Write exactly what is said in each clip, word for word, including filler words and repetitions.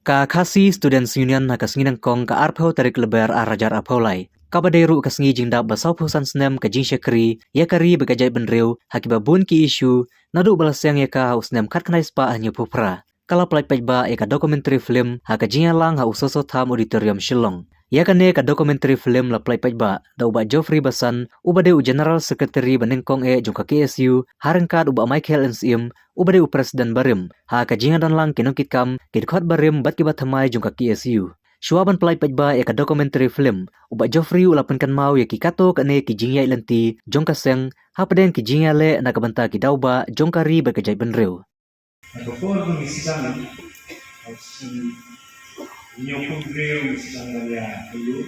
Ka Khasi Students Union ha ka sngi nyngkong ka arphew tarik Lber arhajar arphew lai, kaba dei ruh ka sngi jingdap ba sawphew san snem ka jingshakri ïa ka ri bad ka jaitbynriew ha kiba bun ki issue, naduh ba la seng ïa ka ha u snem khatkhyndai spah hynñiewphew phra, ka la pyllait paidbah ïa ka documentary film ha ka jingïalang ha u Soso Tham Auditorium, Shillong. Ïa kane ka documentary film la pyllait paidbah da u Bah Geoffrey Basan, uba dei u General Secretary ba nyngkong eh jong ka K S U, ha ryngkat u Bah Michael N Syiem, uba dei u President barim, ha ka jingïadonlang ki nongkitkam, ki dkhot barim bad kiba thymmai jong ka K S U. Shuwa ban pyllait paidbah ïa ka documentary film, u Bah Geoffrey u la pynkynmaw ïa ki katto katne ki jingïaid lynti jong ka seng hapdeng ki jingïaleh na ka bynta ki daw bah jong ka ri bad ka jaitbynriew. Na ka por ba ngi sdang, hynñiewphew hynriew ngi sdang ban ïakynduh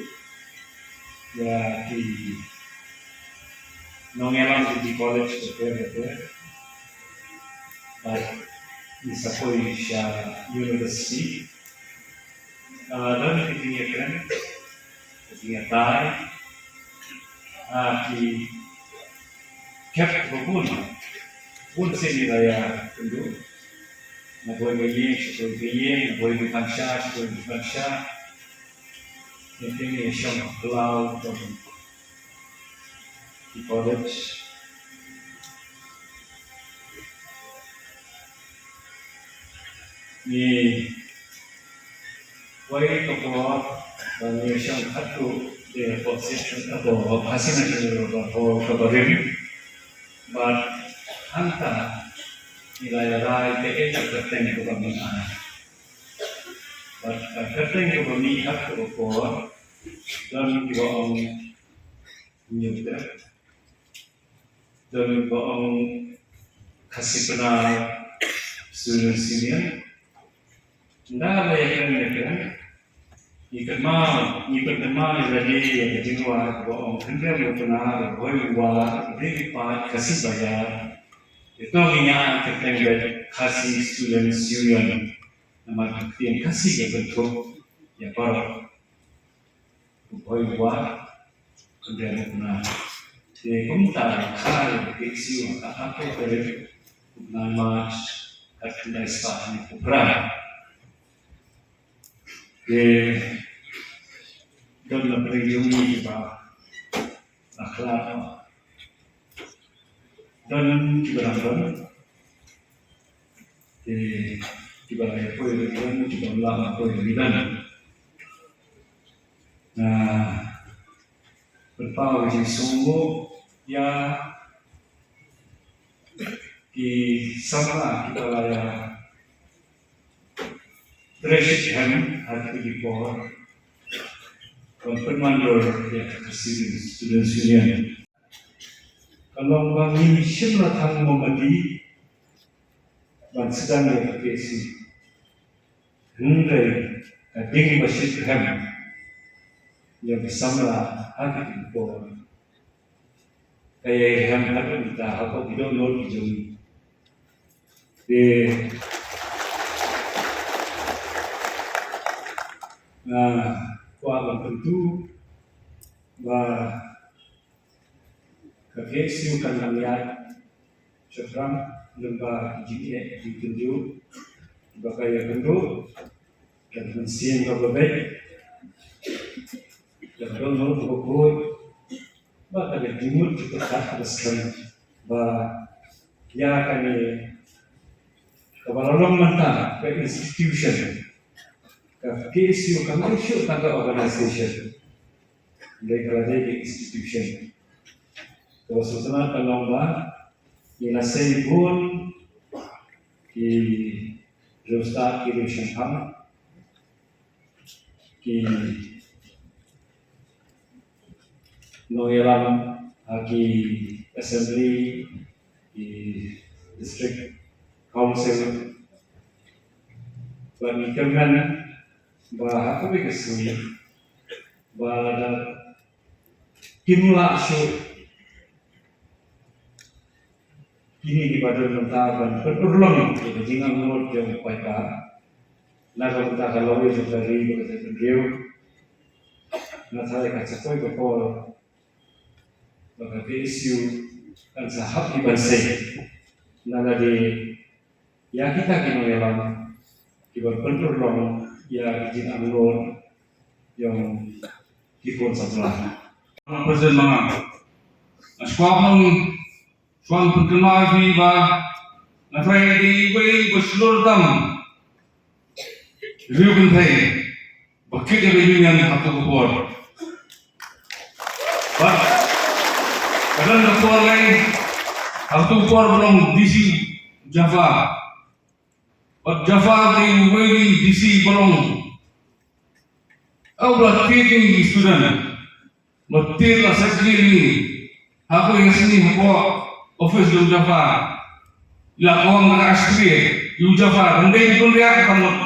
ïa ki nongïalam jong ki college bapher bapher bad ngi sa poi sha university. Ah, don ki jingïakren, ki jingïatai, ah, ki khep kiba bun, bun sien ngi la ïakynduh. Na bynta ka ïing sha ka ïing, na bynta ka kamsha sha ka kamsha. Ngi shong khlaw jong ki college. Ngi wai ka por ba ngi shong haduh de por session ka por Khasi National Hall kaba rim. Bad hangta ngi la ïa rai te eh ka kyrteng kaba ngi ai. Bad ka kyrteng kaba ngi ai ha ka por don kiba ong New Step. Don ba ong Khasi Pnar Students Union. Nda la ïa kren ïa kren. Ngi kynmaw, ngi pynkynmaw ïa lade ïa ka jingrwai ba ong Khynriam u Pnar, Bhoi u War, Ri u Paid, Khasi Baïar. Ïa to ngi ïa kyrteng ba Khasi Students Union. Namar ka ktien Khasi ka kynthup ïa baroh. Bhoi u War, Khynriam u Pnar. Te kumta ka kha ïa ka K S U ha ka arphew tarik u bnai March, khatkhyndai spah hynñiewphew phra. Te don la pyrshah jong ngi kiba la khlad, don kiba dang don. Te kiba la ïa poi ruh don, kiba la ïa poi ruh don. Nga pynpaw ka jingsngewnguh ïa ki samla kiba la ïa trei shitrhem ha kine ki por ban pynmyndur ïa ka Khasi Students Union. Ka long ba ngim shym la thang mombati ban sdang ïa ka K S U. Hynrei ka ding ba shitrhem ïa ka samla ha kine ki por ka ïai rhem haduh mynta hapoh ki dohnud ki jong ngi. Te nga kwah ban kyntu ba ka K S U kan nang ïaid shaphrang lyngba ki jingeh jingtynjuh ba ka ïakynduh da ka mynsiem kaba beit, da ka dohnud kaba khuid, bad da ka jingmut jingpyrkhat kaba skhem ba ïa kane kaba la long mynta ka institution. Ka K S U kam dei shuh tang ka organization, hynrei ka la dei ka institution. Kaba sngewtynnat ka long ba ngi la sei bun ki riewstad, ki riewshemphang, ki nongïalam ha ki assembly, ki district council, bad ngi kyrmen ba ha kawei ka sngi ba lada kim lah shuh kine kiba don mynta ban pynurlong ïa ka jingangnud jong u paidbah na ka bynta ka lawei jong ka ri bad ka jaitbynriew, nga tharai kan sa poi ka por ba ka K S U kan sa hap hi ban sei na lade ïa kita ki nongïalam kiba pynurlong Ïa ki jingangnud jong ki khun samla. President Manga. Nga sngewbha ban sngewbha pynkynmaw ïa phi ba nga trai dei uwei ba shlur tam riew kynthei ba kit ïa ka union ha kato ka por. Bad ka don ka por lei ha kato ka por ba long D C Jaffa. Bad Jaffa dei uwei u D C ba long, u ba la tied ïa ngi student, ba tied la secretary ïa ngi ha kawei ka sngi hapoh office jong Jaffa. La ong ka Astri ïa u Jaffa, "Ym dei pynriah ka mut."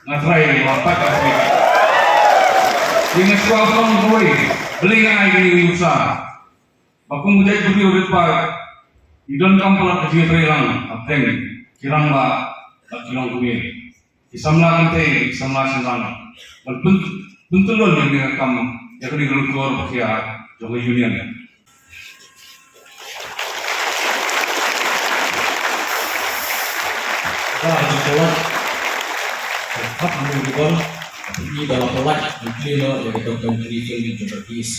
Nga trai ba pat ka sngi. Ïa nga sngewbha ban ong kawei, balei nga ai kane ka nuksa. Ba kum ka jaitbynriew rit paid, ngi donkam palat ka jingïatreilang hapdeng ki rangbah bad ki longkmie, ki samla kynthei, ki samla shynrang, ban pyn-, pyntyllun ïa kane ka kam, ïa kane ka lyngkor ba khia jong ka union. Ba ka jingpalat, ka khap ngi ki bor, ngi ba la palat, ngi kli noh ïa ka Documentary Film jong ka P S C.